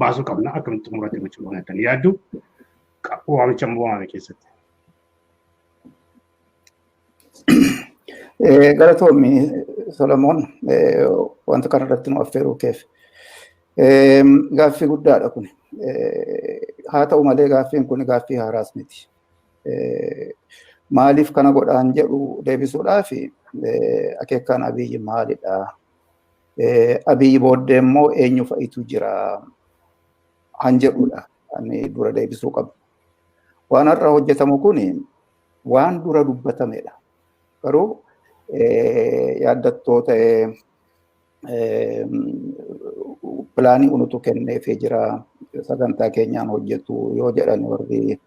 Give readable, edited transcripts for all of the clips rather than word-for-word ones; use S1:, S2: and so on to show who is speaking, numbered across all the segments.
S1: baasuu qabna, akkamitti xumuratti gochuu qabna jettanii yaaddu waamicha immoo waamame keessatti?
S2: Galatoomi Solomoon, wanta kana irratti nu affeeruu keef. Gaaffii guddaadha kun. Haa ta'u malee gaaffiin kun gaaffii haaraas miti. Maaliif kana godhaan jedhu deebisuudhaaf akeekaan Abiyyi maalidha? Abiyyi booddee immoo eenyu fa'itu jira? Han jedhudha. Ani dura deebisuu qabu. Waan har'a hojjetamu kun waan dura dubbatamedha. Garuu yaaddattoo ta'ee pilaanii unutu kenneefii jira, sagantaa keenyaan hojjetu yoo jedhan warri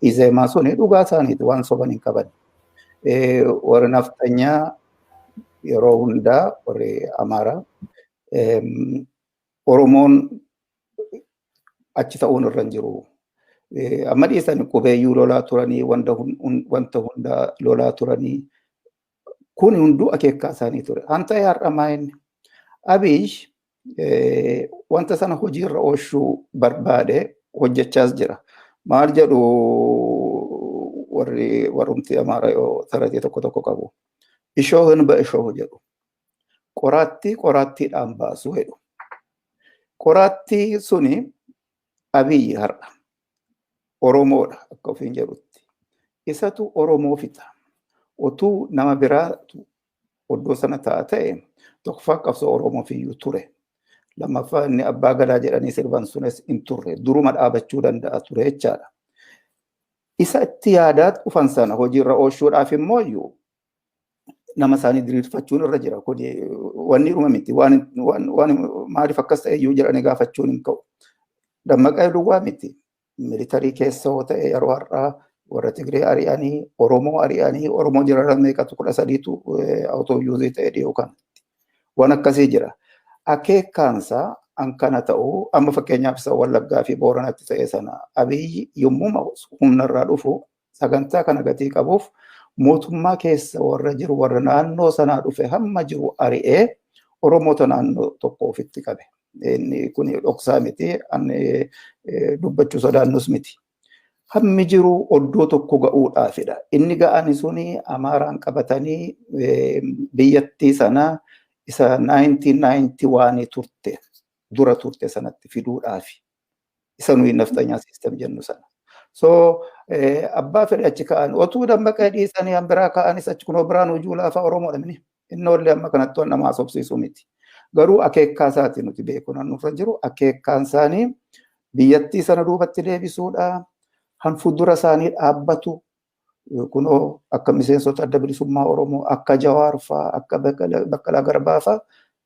S2: Izeemaa suni dhugaa isaaniiti, waan soban hin qaban. Warri nafxanyaa yeroo hundaa, warri Amaaraa, Oromoon achi ta'uun irra hin jiru. Amma dhiisan qubeeyyuu lolaa turanii, wanta hundaa lolaa turanii, kun hunduu akeekkaa isaanii ture. Han ta'e har'a maa inni? Abiy wanta sana hojiirra oolchuu barbaade, hojjechaas jira. Maal jedhu warri warrumti Amaaraa yoo taratee tokko tokko qabu? Ishoohin ba'ishooh jedhu. Qoraattii qoraattiidhaan baasu jedhu. Qoraattii suni Abiyyi har'a. Oromoodha akka ofiin jedhutti. Isatu Oromoo fixa. Otuu nama biraatu oddoo sana ta'a ta'e, tokkoffaa qabsoo Oromoof iyyuu ture. Lammaffaa inni abbaa gadaa jedhanii sirban sunis hin turre. Duruma dhaabachuu danda'a ture jechaadha. Isa itti yaadaa dhufan sana hojiirra oolchuudhaaf immoo iyyuu nama isaanii diriirfachuun irra jira. Kun wanni dhuma miti. Waan maaliif akkas ta'e iyyuu jedhanii gaafachuun hin ka'u. Dammaqaa duwwaa miti. Militarii keessa yoo ta'e, yeroo har'aa warra Tigree ari'anii, Oromoo ari'anii, Oromoo jiraran meeqatu, 13tu awutooyyuuzii ta'e dhiyoo kanatti. Waan akkasii jira. Akeekkaansaa an kana ta'u, amma fakkeenyaaf isa Wallaggaa fi Booranatti ta'e sana, Abiyyi yommuu humnarraa dhufu sagantaa kana gatii qabuuf mootummaa keessa warra jiru, warra naannoo sanaa dhufe hamma jiru ari'ee Oromoota naannoo tokko ofitti qabe. Inni kun dhoksaa miti, ani dubbachuu sodaannus miti. Hammi jiru oddoo tokko ga'uudhaafidha. Inni ga'ani suni Amaaraan qabatanii biyyattii sana isa 1991 turte, dura turte sanatti fiduudhaafi. Isa nuyi nafxanyaa system jennu sana. So abbaa fedhe achi ka'an, otuu Dammaqee dhiisanii han biraa ka'anis, achi kunoo biraan hojii laafaa Oromoodha mini. Inni ollee amma kanatti waan nama haasofsiisuu miti. Garuu akeekkaa isaati nuti beeku nan nurra jiru, akeekkaan isaanii biyyattii sana duubatti deebisuudha. Han fuuldura isaanii dhaabbatu kunoo akka miseensota Adda Bilisummaa Oromoo, akka Jawaar fa'aa, akka Baqqalaa Garbaa fa'aa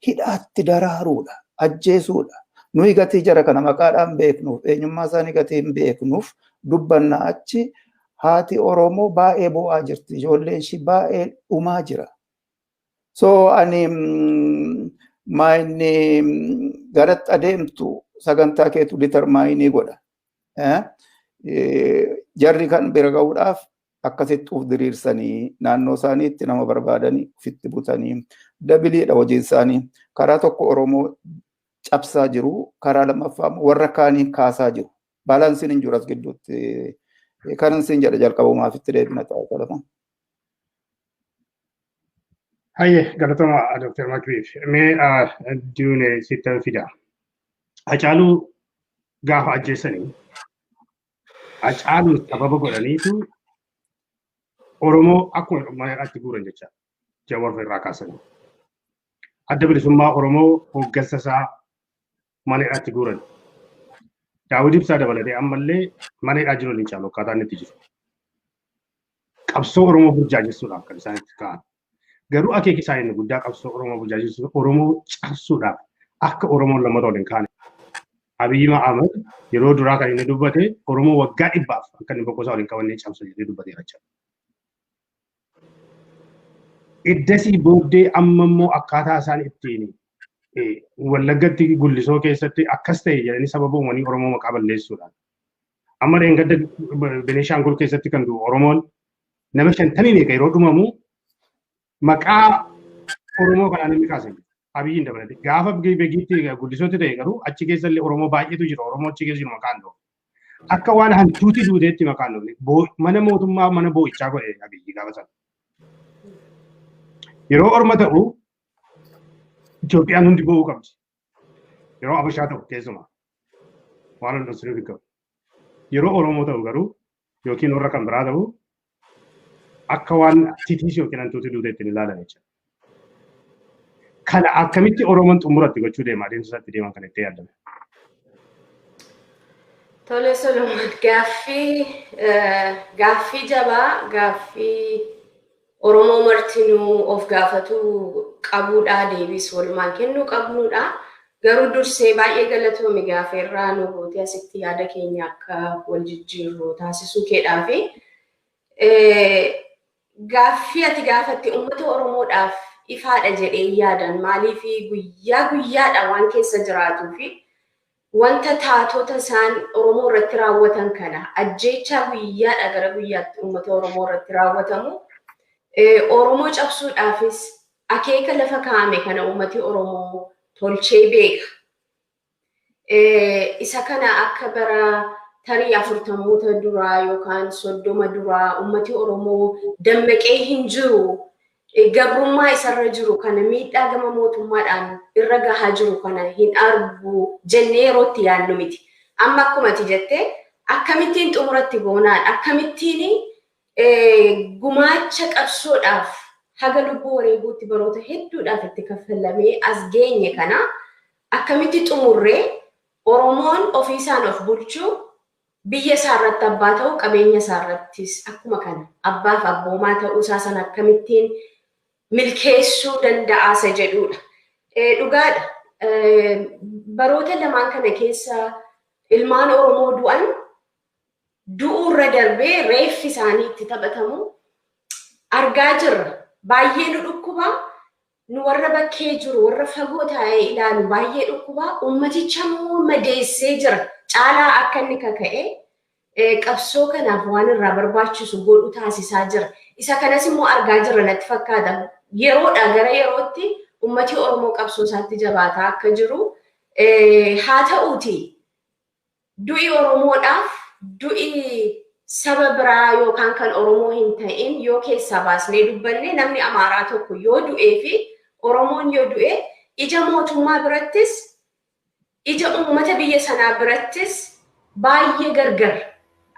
S2: hidhaatti daraaruudha, ajjeesuudha. Nuyi gatii jara kana maqaadhaan beeknuuf, eenyummaa isaanii gatii hin beeknuuf dubbanna. Achi haati Oromoo baay'ee bo'aa jirti, ijoolleen ishii baay'ee dhumaa jira. So ani maa inni garatti adeemtu sagantaa keetu determine godha. Jarri kan bira ga'uudhaaf akkasitti uf diriirsanii, naannoo isaaniitti nama barbaadanii ofitti butanii, dabiliidha hojiin isaanii. Karaa tokko Oromoo cabsaa jiru, karaa lammaffaa warra kaanii kaasaa jiru. Balanceiin hin jiru as gidduutti. Kanan siin jedha, jalqabumaaf itti deebina ta'a kalama.
S1: Hayyee, galatoma Dr. Makriif. Mee duune sittan fida. Hacaaluu gaafa ajjeesanii, Hacaaluu sababa godhaniitu Oromoo akkuma mana hidhaatti guuran jecha Jawar irraa kaasanii. Adda Bilisummaa Oromoo hooggansa isaa mana hidhaatti guuran. Daawud Ibsaa dabalatee ammallee mana hidhaa jiru hin caalu akkaataa inni itti jiru. Qabsoo Oromoo burjaajessuudhaaf kan isaan itti ka'an. Garuu akeeki isaa inni guddaa qabsoo Oromoo burjaajessuuf, Oromoo cabsuudhaaf, akka Oromoon lammata waliin kaane. Abiyyi Ahmad yeroo duraa kan inni dubbate Oromoo waggaa 100f akka inni boqosaa waliin qabannee cabsa jedhee dubbateera jechuudha. Iddasii booddee amma immoo akkaataa isaan ittiin Wallaggatti Gullisoo keessatti akkas ta'e jedhanii sababa uumanii Oromoo maqaa balleessuudhaan. Amma dheengadda Beneeshaangul keessatti kan du'u Oromoon nama 50 meeqa yeroo dhumamu maqaa Oromoo kanaan inni kaasan. Abiyyiin dabalate. Gaafa Begiitti Guddisootti ta'e garuu achi keessa illee Oromoo baay'eetu jira. Oromoo achi keessa jiru maqaan dhoofne. Akka waan hantuuti duuteetti maqaan dhoofne. Mana mootummaa mana boo'ichaa godhe Abiyyi gaafa sana. Yeroo orma ta'u Itoophiyaan hundi boo'uu qabdi. Yeroo Abashaa ta'u keessumaa waan hundaa sirrii qabu. Yeroo Oromoo ta'u garuu yookiin warra kan biraa ta'u akka waan titiis yookiin hantuuti duuteetti hin ilaalan jechuudha. Kana akkamitti Oromoon xumuratti gochuu deema adeemsa isaatti deeman kan itti yaadame.
S3: Tole Solomon, gaaffii jabaa, gaaffii Oromoo martinuu of gaafatu qabuudha, deebis walumaan kennuu qabnuudha. Garuu dursee baay'ee galatoomi gaafeerraa nu gootee asitti yaada keenya akka wal jijjiirru taasisuu keedhaafi. Gaaffii ati gaafatte uummata Oromoodhaaf ifaadha jedhee yaadan, maaliif guyyaa guyyaadha waan keessa jiraatuu fi wanta taatota isaan Oromoo irratti raawwatan kana ajjeechaa guyyaadha gara guyyaatti uummata Oromoo irratti raawwatamu Oromoo cabsuudhaafis akeeka lafa kaa'ame kana uummati Oromoo tolchee beeka. Isa kana akka bara tarii 40moota duraa yookaan 30 duraa uummati Oromoo dammaqee hin jiru. Gabrummaa isarra jiru kana miidhaa gama mootummaadhaan irra gahaa jiru kana hin argu jennee yerootti yaadnu miti. Amma akkuma ati jettee akkamittiin xumuratti goonaan, akkamittiin gumaacha qabsoodhaaf haga lubbuu wareeguutti baroota hedduudhaaf itti kaffalamee as geenye kana akkamitti xumurree Oromoon ofiisaan of bulchuu, biyya isaarratti abbaa ta'uu, qabeenya isaarrattis akkuma kana abbaaf abboomaa ta'uu isaa sana akkamittiin milkeessuu danda'aa isa jedhudha. Dhugaadha. Baroota lamaan kana keessa ilmaan Oromoo du'an du'uurra darbee reeffi isaanii itti taphatamu argaa jirra. Baay'ee nu dhukkuba. Nu warra bakkee jiru, warra fagoo taa'ee ilaalu baay'ee dhukkuba. Uummaticha immoo madeessee jira. Caalaa akka inni kaka'e qabsoo kanaaf waan irraa barbaachisu godhu taasisaa jira. Isa kanas immoo argaa jirra natti fakkaata. Yeroodha gara yerootti uummati Oromoo qabsoo isaatti jabaataa akka jiru. Haa ta'uuti du'i Oromoodhaaf du'i saba biraa yookaan kan Oromoo hin ta'in yoo keessaa baasnee dubbanne namni Amaaraa tokko yoo du'ee fi Oromoon yoo du'e ija mootummaa birattis ija uummata biyya sanaa birattis baay'ee gargar.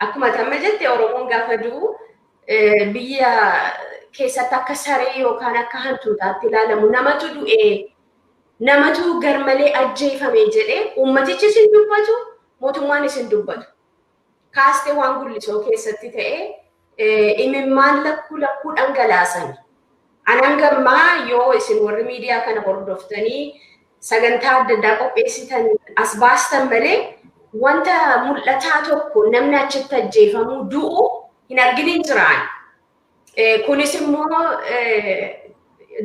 S3: Akkuma amma jette Oromoon gaafa du'u biyya keessatti akka saree yookaan akka hantuutaatti ilaalamu, namatu du'ee namatu garmalee ajjeefame jedhee uummatichis hin dubbatu, mootummaanis hin dubbatu. Kaastee waan Gullisoo keessatti ta'e imimmaan lakkuu lakkuu dhangalaasan. Anan gammaa yoo isin warri miidiyaa kana hordoftanii sagantaa adda addaa qopheessitan as baastan malee wanta mul'ataa tokko namni achitti ajjeefamuu du'u hin argin jiraan. Kunis immoo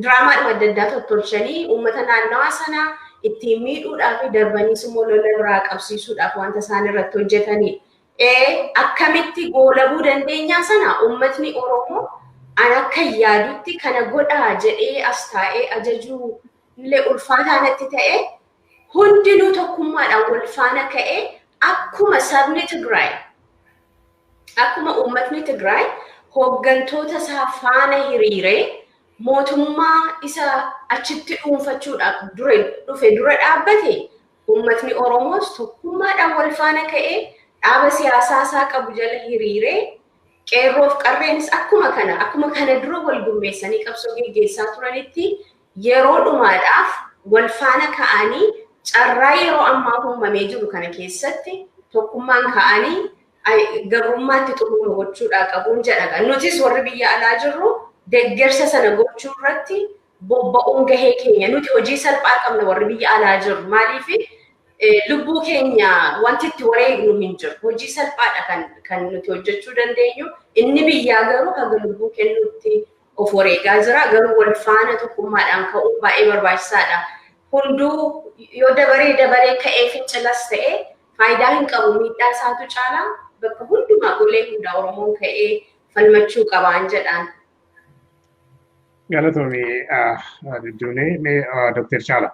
S3: diraamaadhuma adda addaa tottolchanii uummata naannawaa sanaa ittiin miidhuudhaaf darbaniis immoo lola biraa qabsiisuudhaaf wanta isaan irratti hojjetanidha. Akkamitti goolabuu dandeenyaa sana uummatni Oromoo an akka yaadutti kana godhaa jedhee as taa'ee ajajuu illee ulfaataa natti ta'e, hundinuu tokkummaadhaan wal faana ka'ee akkuma sabni Tigraay, akkuma uummatni Tigraay hooggantoota isaa faana hiriiree mootummaa isa achitti dhuunfachuudhaaf dhufe dura dhaabbate, uummatni Oromoos tokkummaadhaan wal faana ka'ee dhaaba siyaasaa isaa qabu jala hiriiree qeerroof qarreenis akkuma kana dura wal gurmeessanii qabsoo geggeessaa turanitti yeroo dhumaadhaaf wal faana ka'anii carraa yeroo ammaa uumamee jiru kana keessatti tokkummaan ka'anii gabrummaatti xumura gochuudhaa qabuun jedha. Nutis warri biyya alaa jirru deeggarsa sana gochuu irratti bobba'uun gahee keenya. Nuti hojii salphaa qabna warri biyya alaa jirru. Maaliif lubbuu keenya wanti itti wareegnu hin jiru. Hojii salphaadha kan nuti hojjechuu dandeenyu. Inni biyyaa garuu haga lubbuu kennuutti of wareegaa jira. Garuu wal faana tokkummaadhaan ka'uun baay'ee barbaachisaadha. Hunduu yoo dabaree dabaree ka'ee fincilas ta'e faayidaa hin qabu, miidhaa isaatu caalaa. Bakka hundumaa golee hundaa Oromoon ka'ee falmachuu qabaan jedhaan.
S1: Galatoomii dudduunee mee Dooktar Chaala.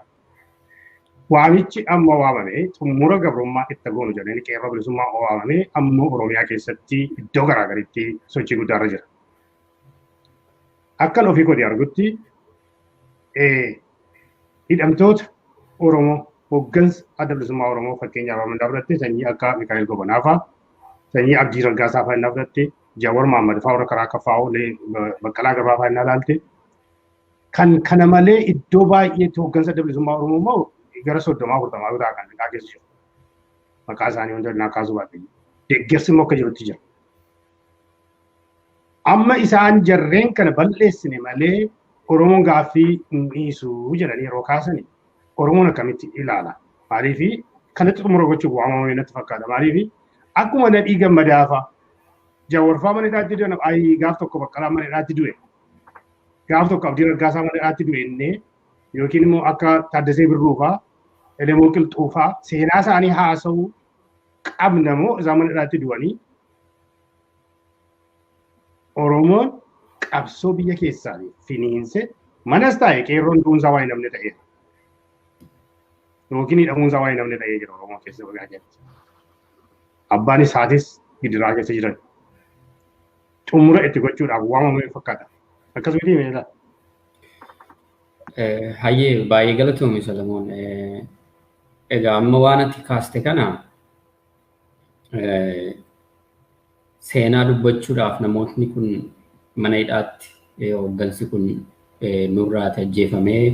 S1: Waamichi amma waamame xumura gabrummaa itti goonu jedhanii qeerroo bilisummaa waamame amma Oromiyaa keessatti iddoo garaagaritti sochii guddaarra jira. Akkan ofii kooti argutti hidhamtoota Oromoo hooggansa adda bilisummaa Oromoo fakkeenyaaf amma fudhatte sanyii akka Mikaa'el Gobanaa fa'aa, sanyii Abdii Raggaasaa fa'aa inni fudhatte, Jawaar Mohaammed fa'aa warra karaa Kaffaa Baqqalaa Garbaa fa'aa inni ilaalte. Kan kana malee iddoo baay'eetti hooggansa adda bilisummaa Oromoo immoo gara 30 40 yoo ta'an kan maqaa keessa jiru. Maqaa isaanii wanta naa kaasuu baadhe. Deeggarsi immoo akka jirutti jira. Amma isaan jarreen kana balleessine malee Oromoon gaaffii hin dhiisu jedhanii yeroo kaasani Oromoon akkamitti ilaala? Maaliif kanatti xumura gochuuf waamamame natti fakkaata. Maaliif akkuma Nadhii Gammadaa fa'a Jawaar fa'a mana hidhaatti du'e ayi gaaf tokko Baqqalaa mana hidhaatti du'e gaaf tokko Abdii Raggaasaa mana hidhaatti du'e innee yookiin immoo akka Taaddasee Birruu fa'a Elemoo Qilxuu fa'a seenaa isaanii haasa'uu qabna moo isaan mana hidhaatti du'anii Oromoon qabsoo biyya keessaa finiinse manas taa'e qeerroon du'uunsaa waa hin namne ta'eera. Yookiin hidhamuunsaa waa hin namne ta'ee jira Oromoo keessa bagaa keessatti. Abbaan isaatis gidiraa keessa jiran. Xumura itti gochuudhaaf waamame fakkaata. Akkasumatti meeshaa.
S4: Hayyee baay'ee galatoomi Solomoon. Egaa amma waan ati kaaste kana seenaa dubbachuudhaaf namootni kun mana hidhaatti hooggansi kun nurraa ajjeefamee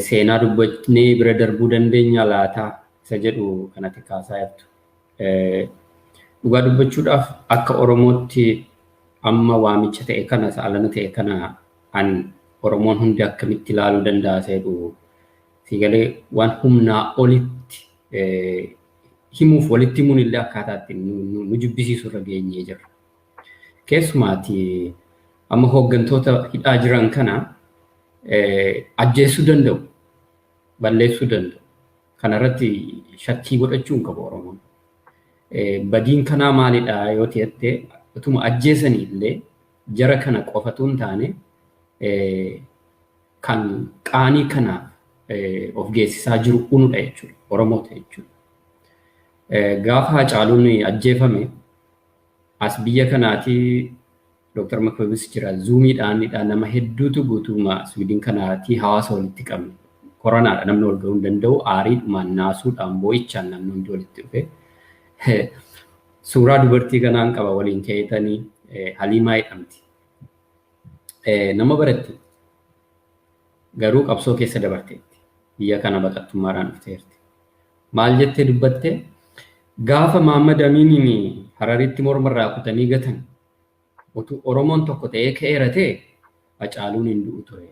S4: seenaa dubbannee bira darbuu dandeenya laata isa jedhu kanatti kaasaa jirtu. Dhugaa dubbachuudhaaf akka Oromootti amma waamicha ta'e kana saalana ta'e kana an Oromoon hundi akkamitti ilaaluu danda'a isa jedhu siigalee waan humnaa olitti himuuf walitti himuun illee akkaataa itti nu jibbisiisu irra geenyee jirra. Keessumaati amma hooggantoota hidhaa jiran kana ajjeesuu danda'u, balleessuu danda'u. Kanarratti shakkii godhachuu hin qabu Oromoon. Badiin kanaa maalidha yoo ta'e utuma ajjeesanii illee jara kana qofatu hin taane kan qaanii kanaaf of geessisaa jiru unudha jechuudha. Oromoota jechuudha. Gaafa Hacaaluun ajjeefame as biyya kanaati Dr. Makbabis jira. Zuumiidhaan nama hedduutu guutummaa Swiidin kanaati hawaasa walitti qabne. Koronaadha namni wal ga'uu hin danda'u. Aariidhumaan naasuudhaan boo'ichaan namni hundi walitti dhufe. Suuraa dubartii kanaan qaba waliin ka'eetanii Haliimaa jedhamti. Nama baratti garuu qabsoo keessa dabarteetti. Biyya kana baqattummaadhaan dhufteerti. Maal jettee dubbatte? Gaafa Mahammad Amiiniin Hararitti mormarraa kutanii gatan utuu Oromoon tokko ta'ee ka'eera ta'e Hacaaluun hin du'u ture.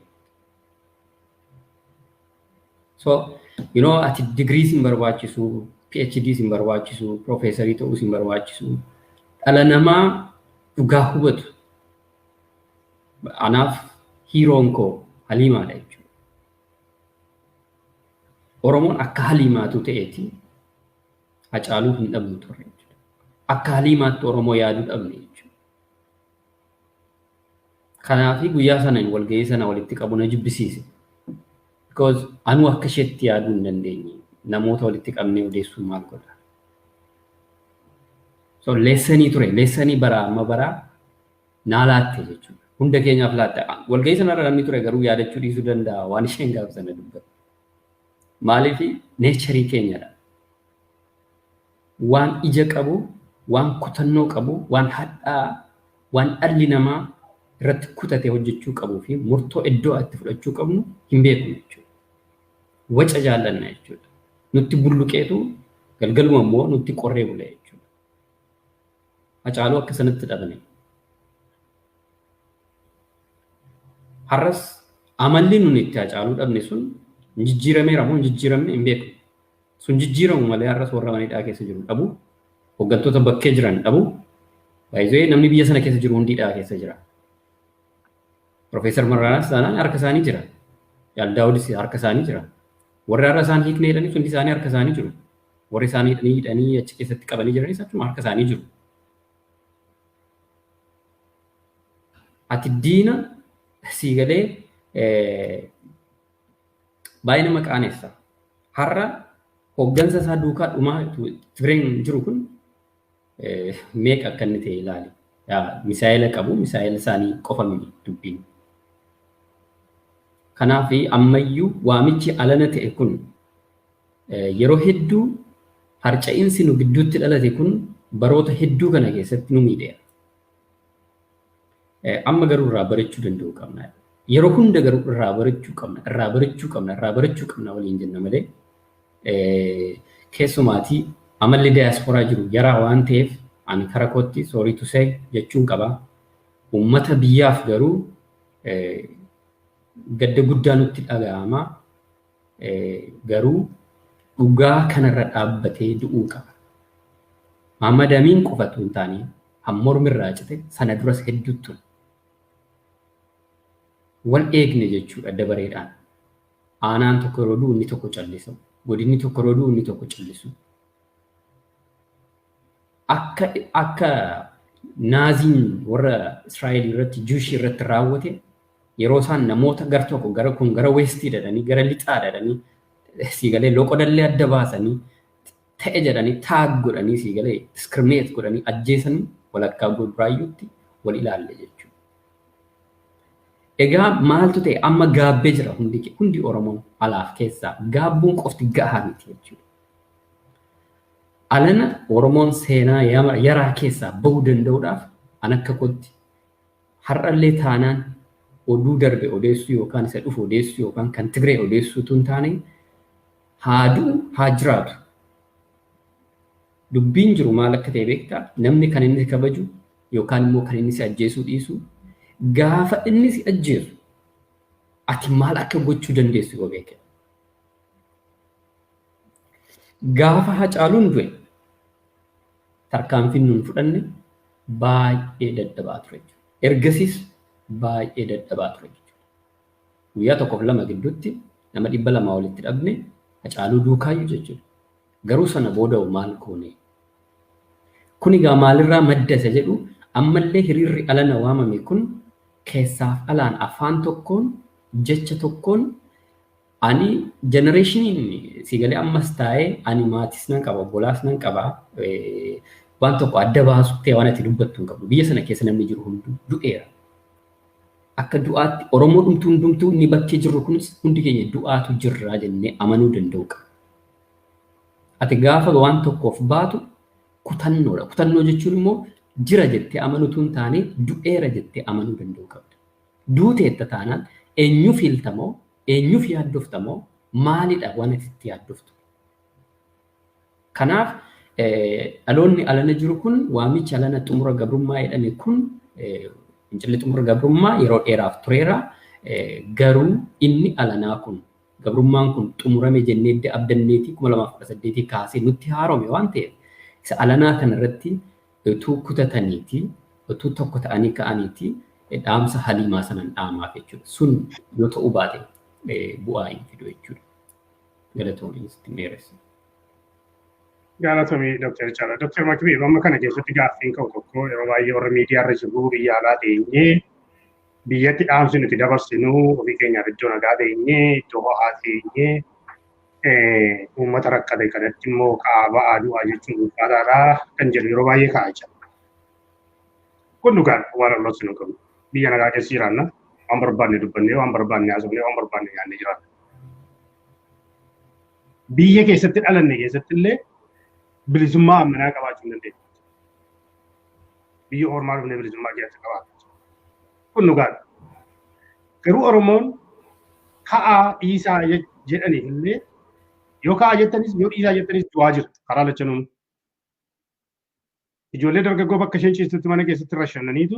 S4: So, you know, ati digirii sin barbaachisu, PhD sin barbaachisu, profeesarii ta'uu sin barbaachisu. Dhala namaa dhugaa hubatu. Anaaf hiiroon koo Haliimaadha jechuudha. Oromoon akka Haliimaatu ta'eeti Hacaaluu hin dhabnu turre jechuudha. Akka Haliimaatti Oromoo yaaduu dhabne jechuudha. Kanaaf guyyaa sana walgahii sana walitti qabu na jibbisiise. Because anuu akka isheetti yaaduu hin dandeenye. Namoota walitti qabnee odeessuun maal godha? So leessanii ture, leessanii baraa amma baraa naa laatte jechuudha. Hunda keenyaaf laatte. Walgahii sanarra namni ture garuu yaadachuu dhiisuu danda'a waan isheen gaafa sana dubbatte. Maaliif nature keenyadha. Waan ija qabu, waan kutannoo qabu, waan hadhaa, waan dhalli namaa irratti kutatee hojjechuu qabuu fi murtoo iddoo itti fudhachuu qabnu hin beeknu jechuudha. Waca jaallanna jechuudha. Nutti bulluqeetu galgaluma immoo nutti qorree bula jechuudha. Hacaaluu akka sanatti dhabne. Har'as amalli nuni itti Hacaaluu dhabne sun jijjiirameera moo hin jijjiiramne hin beeknu. Sun jijjiiramu malee har'as warra mana hidhaa keessa jiru dhabu, hooggantoota bakkee jiran dhabu, baay'ee namni biyya sana keessa jiru hundi hidhaa keessa jira. Profeesar Mararaas taanaan harka isaanii jira. Jaal Daawudis harka isaanii jira. Warri har'a isaan hiikne jedhanis hundi isaanii harka isaanii jiru. Warri isaan hidhanii hidhanii achi keessatti qabanii jiranis achuma harka isaanii jiru. Ati diina Siigalee baay'ee nama qaanessa. Har'a hooggansa isaa duukaa dhumaa Tigreen jiru kun meeqa akka inni ta'e ilaali. Misaa'ila qabu, misaa'ila isaanii qofa miti dubbiin. Kanaaf ammayyuu waamichi alana ta'e kun yeroo hedduu harca'iinsi nu gidduutti dhalate kun baroota hedduu kana keessatti nu miidheera. Amma garuu irraa barachuu danda'uu qabna. Yeroo hunda garuu irraa barachuu qabna, irraa barachuu qabna, irraa barachuu qabna waliin jenna malee keessumaatii amalli diyaasporaa jiru yaraa waan ta'eef ani kara kootti sorry to say jechuun qaba. Uummata biyyaaf garuu gadda guddaa nutti dhaga'ama. Garuu dhugaa kanarra dhaabbatee du'uu qaba. Mahammad Amiin qofatu hin taane mormi irraa cite sana duras hedduutu ture. Wal eegne jechuudha dabareedhaan. Aanaan tokko yeroo du'u inni tokko callisu. Godinni tokko yeroo du'u inni tokko callisu. Akka Naaziin warra Israa'el irratti Juushii irratti raawwate yeroo isaan namoota gar tokko gara kun gara weestii dhadhanii gara lixaa dhadhanii siigalee loqodallee adda baasanii ta'e jedhanii taag godhanii siigalee discriminate godhanii ajjeesanii walakkaa gurraayyuutti wal ilaalle jechuudha. Egaa maaltu ta'e amma gaabbee jira hundi Oromoon alaaf keessaa gaabbuun qofti gahaa miti jechuudha. Alana Oromoon seenaa yaraa keessaa bahuu danda'uudhaaf an akka kootti har'allee taanaan oduu darbe odeessuu yookaan isa dhufu odeessuu yookaan kan Tigree odeessuu tun taane haa du'u haa jiraatu. Dubbiin jiru maal akka ta'e beektaa? Namni kan inni kabaju yookaan immoo kan inni si ajjeesuu dhiisu gaafa inni si ajjeesu ati maal akka gochuu dandeessu yoo beeke. Gaafa Hacaaluun du'e tarkaanfiin nuun fudhanne baay'ee dadhabaa ture. Ergasiis baay'ee dadhabaa ture. Guyyaa tokkoof lama gidduutti nama 200 walitti dhabne Hacaaluu duukaayyuu jechuudha. Garuu sana booda maal goone? Kun egaa maalirraa madda isa jedhu ammallee hiriirri alana waamame kun keessaaf alaan afaan tokkoon jecha tokkoon ani jenereeshiniin siigalee ammas taa'ee ani maatis nan qaba obbolaas nan qaba waan tokko adda baasu ta'e waan ati dubbattu hin qabdu. Biyya sana keessa namni jiru hunduu du'eera. Akka du'aatti Oromoo dhumtuu hundumtuu inni bakkee jirru kunis hundi keenya du'aatu jirraa jennee amanuu danda'u qaba. Ati gaafa waan tokkoof baatu kutannoodha. Kutannoo jechuun immoo jira jettee amanuutu hin taane du'eera jettee amanuu danda'u qabda. Duuteetta taanaan eenyuuf hiiltamoo eenyuuf yaaddoftamoo maalidha waan ati itti yaaddoftu? Kanaaf dhaloonni alana jiru kun waamichi alana xumura gabrummaa jedhame kun fincilli xumura gabrummaa yeroo dheeraaf tureera. Garuu inni alanaa kun gabrummaan kun xumurame jennee edda abdanneetii 2018 kaasee nutti haarome waan ta'eef isa alanaa kanarratti utuu kutataniiti utuu tokko ta'anii ka'aniiti dhaamsa haliimaa sanan dhaamaaf jechuudha. Sun yoo ta'uu baate bu'aa hin fidu jechuudha. Galatoomii sitti dheeressa.
S1: Galatoomii Dr. Caalaa. Dr. Makbii amma kana keessatti gaaffiin ka'u tokko yeroo baay'ee warra miidiyaa irra jiru biyya alaa teenyee biyyatti dhaamsi nuti dabarsinu ofii keenyaaf iddoo nagaa teenyee iddoo ho'aa teenyee uummata rakkate kanatti immoo kaaba adu'aa jechuun ulfaataadha kan jedhu yeroo baay'ee ka'aa jira. Kun dhugaadha waan arloos nu qabnu. Biyya nagaa keessa jiraanna waan barbaanne dubbannee waan barbaanne haasofnee waan barbaanne nyaannee jiraanna. Biyya keessatti dhalanne keessatti illee bilisummaa ammanaa qabaachuu hin dandeenyu. Biyya ormaa dhufnee bilisummaa keessatti qabaachuu. Kun dhugaadha. Garuu Oromoon ka'aa dhiisaa jedhaniif illee yoo ka'aa jettanis yoo dhiisaa jettanis du'aa jira karaa lachanuun. Ijoollee dargaggoo bakka isheen ciistutti mana keessatti rashannaniitu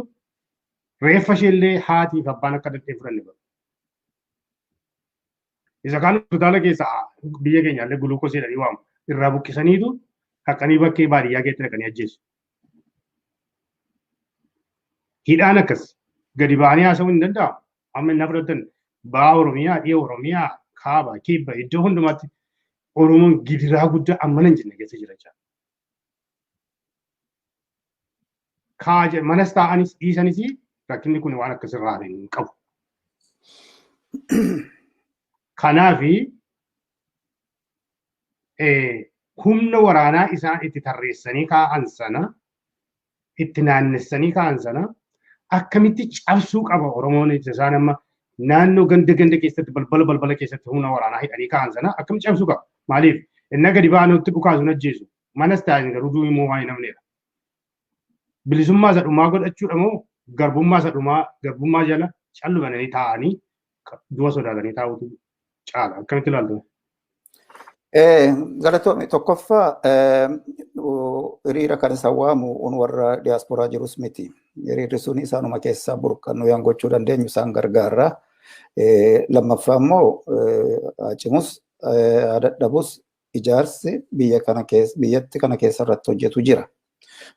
S1: reeffa ishee illee haatiif abbaan akka dadhee fudhanne godhu. Isa kaan hospitaala keessa biyya keenya illee gulukoosii jedhanii waamu irraa buqqisaniitu haqanii bakkee baadiyyaa keessatti dhaqanii ajjeesu. Hidhaan akkas gadi ba'anii haasa'uun hin danda'amu. Amma inni fudhatan ba'a Oromiyaa, dhiha Oromiyaa, kaaba, kibba iddoo hundumaatti Oromoon gidiraa guddaa ammana hin jenne keessa jira jechuudha. Manas taa'anis dhiisanis rakkinni kun waan akkasirraa hin qabu. Kanaafi humna waraanaa isaan itti tarreessanii kaa'an sana, itti naannessanii kaa'an sana akkamitti cabsuu qaba Oromoon? Isaan amma naannoo ganda ganda keessatti, balbala balbala keessatti humna waraanaa hidhanii kaa'an sana akkamitti cabsuu qaba? Maaliif inni gadi ba'anutti dhukaasuun ajjeesu, manas taa'an garuu du'u immoo waan hin hafneedha. Bilisummaa isa dhumaa godhachuudha moo garbummaa isa dhumaa, garbummaa jala callumanii taa'anii du'a sodaatanii taa'utu caala? Akkamitti ilaaltu?
S2: Galatoome. Tokkoffaa, hiriira kan isaan waamu warra diyaasporaa jirus miti. Hiriirri sun isaanuma keessaa burqan, nu gochuu dandeenyu isaan gargaara. Lammaffaa immoo, cimus dadhabus ijaarsi biyya kana keessa, biyyatti kana keessa irratti hojjetu jira.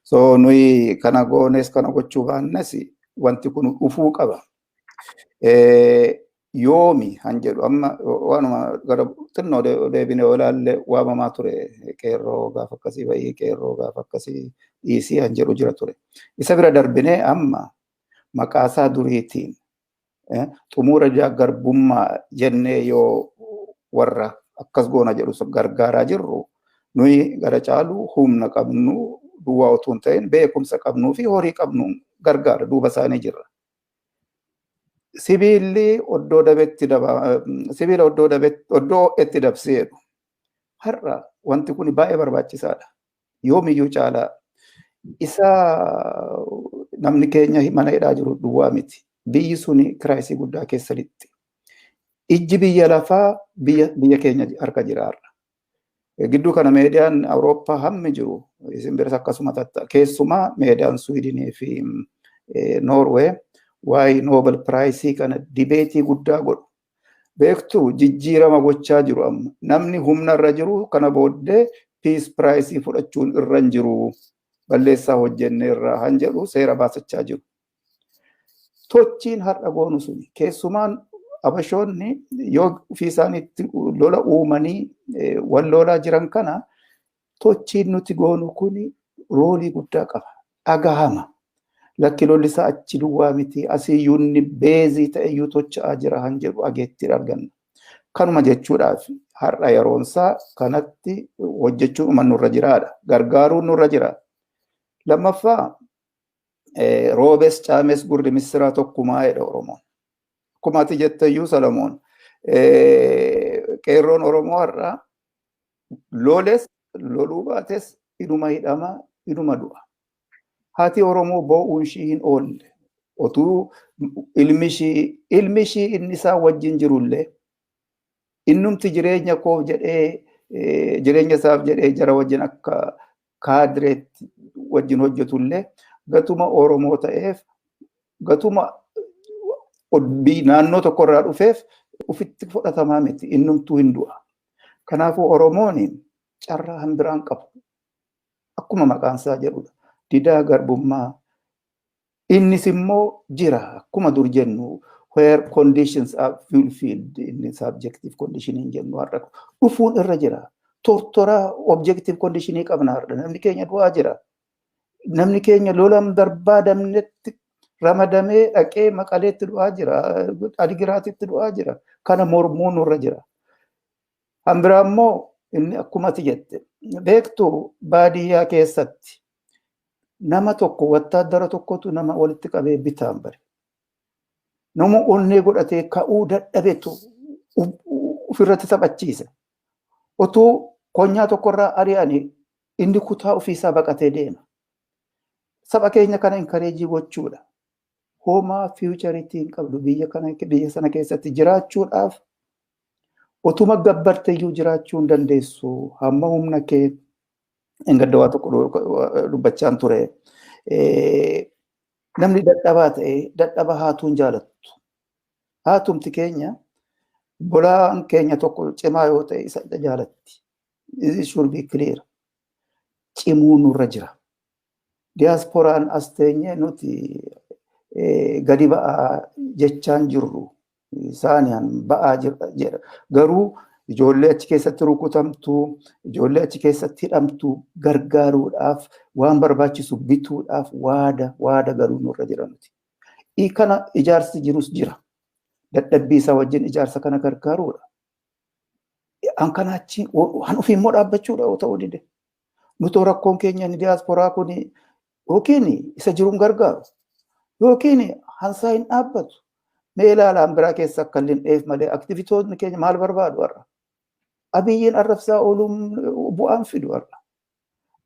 S2: So nuyi kana goones kana gochuu baannes wanti kun dhufuu qaba. Yoomi han jedhu, amma waanuma gara xinnoo deebinee ilaalle, waamamaa ture, qeerroo gaafa akkasii bahii, qeerroo gaafa akkasii dhiisii han jedhu jira ture. Isa bira darbinee amma maqaasaa duriitiin xumura garbummaa jennee yoo warra akkas goona jedhu gargaaraa jirru, nuyi gara caalu humna qabnu duwwaa utuu hin ta'in beekumsa qabnuu fi horii qabnu gargaara, duuba isaanii jirra. Sibiilli oddoo dabetti sibiila oddoo dabetti oddoo itti dabsee jedhu. Har'a wanti kun baay'ee barbaachisaadha. Yoomiyyuu caalaa isa namni keenya mana hidhaa jiru duwwaa miti. Biyyi suni crisis guddaa keessa lixxi. Ijji biyya lafaa biyya keenya harka jira har'a. Gidduu kana meediyaan Awurooppaa hammi jiru isin biras akkasuma tatta. Keessumaa meediyaan Suwiidinii fi Noorwee waa'ee Nobel Prize kana debate guddaa godhu. Beektuu, jijjiirama gochaa jiru amma. Namni humna irra jiru kana booddee Peace Prize fudhachuun irra hin jiru. Balleessaa hojjenne irraa han jedhu seera baasachaa jiru. Tochiin har'a goonu suni keessumaan abashoonni yoo ofii isaaniitti lola uumanii wal lolaa jiran kana, tochiin nuti goonu kuni role guddaa qaba. Dhagahama. Lakki, lolli isaa achi duwwaa miti, asiyyuu inni base ta'eyyuu tocha'aa jira han jedhu ageetti arganna. Kanuma jechuudhaaf har'a yeroonsaa kanatti hojjechuun nurra jiraadha. Gargaaruun nurra jira. Lammaffaa, roobes caames gurri missiraa tokkumaa jedha Oromoon. Akkuma ati jetteyyuu Salamoon, qeerroon Oromoo har'a loles loluu baates inuma hidhama, inuma du'a. Haati Oromoo boo'uun ishii hin oolle. Otuu ilmi ishii inni isaa wajjin jirullee innumti jireenya koof jedhee, jireenya isaaf jedhee jara wajjin akka kaadireetti wajjin hojjetullee, gatuma Oromoo ta'eef, gatuma naannoo tokkorraa dhufeef ufitti fudhatamaa miti, innumtuu hin du'a. Kanaafuu Oromoon carraa hambiraan qabu. Akkuma maqaan isaa jedhudha. Didaa garbummaa. Innis immoo jira, akkuma dur jennu, where conditions are fulfilled, inni subjective condition hin jennu, har'a dhufuun irra jira. Tortora objective conditionii qabna har'a. Namni keenya du'aa jira. Namni keenya lolan barbaadamnetti ramadamee dhaqee Maqaleetti du'aa jira. Adigiraatitti du'aa jira. Kana mormuun nurra jira. Kan biraa immoo inni akkuma ati jette, beektu, baadiyyaa keessatti nama tokko, wattaaddara tokkotu nama walitti qabee bitaan bare. Nama onnee godhatee ka'uu dadhabetu ofirratti taphachiisa. Otuu konyaa tokkorraa ari'anii inni kutaa ofiisaa baqatee deema. Saba keenya kana encourage gochuudha. Homaa future hin qabdu biyya kana, biyya sana keessatti jiraachuudhaaf otuma gabbarteeyyuu jiraachuu hin dandeessu. Hamma humna kee hin gadda waa tokko dubbachaan ture. Namni dadhabaa ta'e dadhaba haatuun jaalattu. Haatumti keenya bolaan keenya tokko cimaa yoo ta'e isa jaalatti. This should be clear. Cimuu nurra jira. Diyaaspooraan as teenye nuti gadi ba'aa jechaan jirru. Isaaniin ba'aa jedha. Garuu ijoollee achi keessatti rukutamtu, ijoollee achi keessatti hidhamtu gargaaruudhaaf, waan barbaachisu bituudhaaf waada galuu nurra jira nuti. Kana ijaarsi jirus jira. Dadhabbii isaa wajjin ijaarsa kana gargaaruudha. An kana achi han ofii immoo dhaabbachuudha yoo ta'uu dide. Nutoo rakkoon keenya inni diyaasporaa kun yookiin isa jiruun gargaaru yookiin hansaa hin dhaabbatu. Mee ilaalaan biraa keessa akka hin dheef malee aktivitoonni keenya maal barbaadu har'a? Abiyyiin arrabsaa ooluun bu'aan fidu har'a.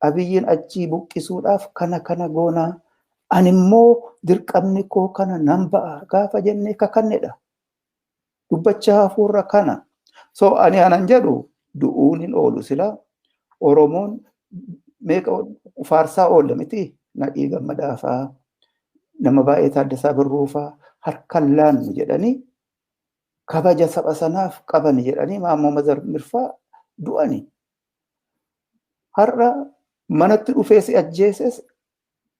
S2: Abiyyiin achii buqqisuudhaaf kana kana goonaa ani immoo dirqamni koo kana nan ba'a gaafa jennee kakannedha. Dubbachaa hafuurra kana. So ani anan jedhu du'uun hin oolu sila Oromoon meeqa faarsaa oolla miti Nadhii Gammadaa fa'aa nama baay'ee Taaddasaa Birruu fa'aa harkaan laannu jedhanii kabaja saba sanaaf qaban jedhanii Maammoo Mazamir fa'aa du'ani. Har'a manatti dhufee si ajjeeses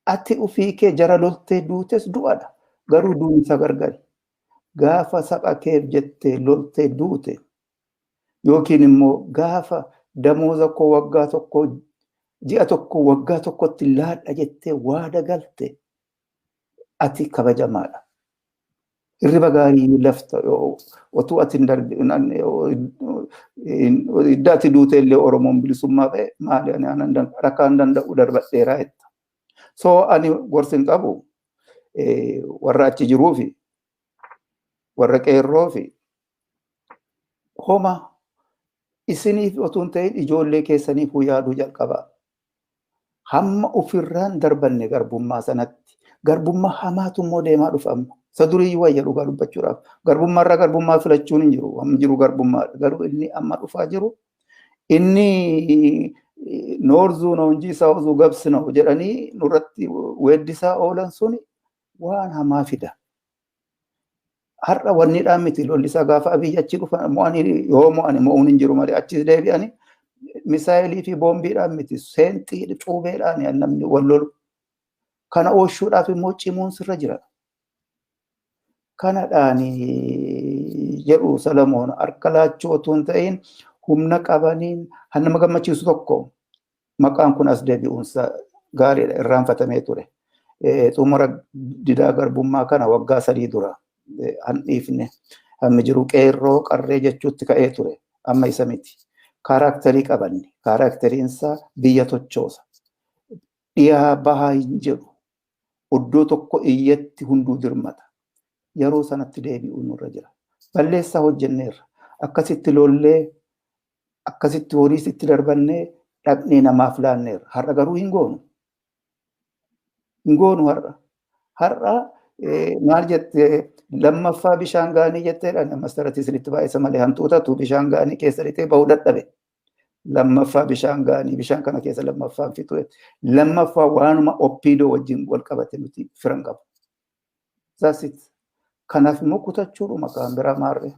S2: ati ofii kee jara loltee duutes du'adha. Garuu duuni isa gargari. Gaafa saba keef jettee loltee duute yookiin immoo gaafa damooza koo waggaa tokko ji'a tokko waggaa tokkotti laadha jettee waada galte ati kabajamaadha. Hirriba gaarii lafta otuu ati idda ati duute illee Oromoon bilisummaa ba'e maali ani rakkaan danda'u darbadheeraa jetta. So ani gorsi hin qabu warra achi jiruu fi warra qeerroo fi homa isiniif otuu hin ta'in ijoollee keessaniif yaaduu jalqabaa. Hamma ofirraan darbanne garbummaa sanatti garbummaa hamaatu immoo deemaa dhufa amma. Isa duriyyuu wayya dhugaa dubbachuudhaaf. Garbummaarraa garbummaa filachuun hin jiru. Amma jiru garbummaadha. Garuu inni amma dhufaa jiru inni noorzuu ነው እንጂ ሳውዙ ገብስ ነው jedhanii nurratti weeddisaa oolan sun waan hamaa fida. Har'a wanniidhaan miti lollisaa gaafa Abiyyi achi dhufa mo'anii yoo mo'ani mo'uun hin jiru malee achis deebi'anii misaayilii fi boombiidhaan miti seenxii cuubeedhaan namni wal lolu. Kana ooshuudhaaf immoo cimuun sirra jira. Kanadhaan jedhu Salamoon harka laachuu otoo hin ta'in humna qabaniin han nama gammachiisu tokko maqaan kun as deebi'uunsa gaariidha irraanfatamee ture. Xumura didaa garbummaa kana waggaa 3 dura han dhiifne hammi jiru qeerroo qarree jechuutti ka'ee ture amma isa miti. Kaaraakterii qabanne kaaraakteriinsaa biyya tochoosa. Dhiyaa bahaa hin jedhu iddoo tokko iyyatti hunduu dirmata. Yeroo sanatti deebi'uun nurra jira. Balleessaa hojjenneerra. Akkasitti lollee akkasitti horiis itti darbannee dhaqnee namaaf laanneerra. Har'a garuu hin goonu. Hin goonu har'a. Har'a maal jettee lammaffaa bishaan gaanii jetteedhaan ammas taratti isinitti baay'isa malee hantuutatu bishaan gaanii keessa lixee bahuu dadhabe. Lammaffaa bishaan gaanii bishaan kana keessa lammaffaan fixu. Lammaffaa waanuma oppiidoo wajjin wal qabate nuti firan qabu. That's it. Kanaaf immoo kutachuudhuma kan biraa maarree.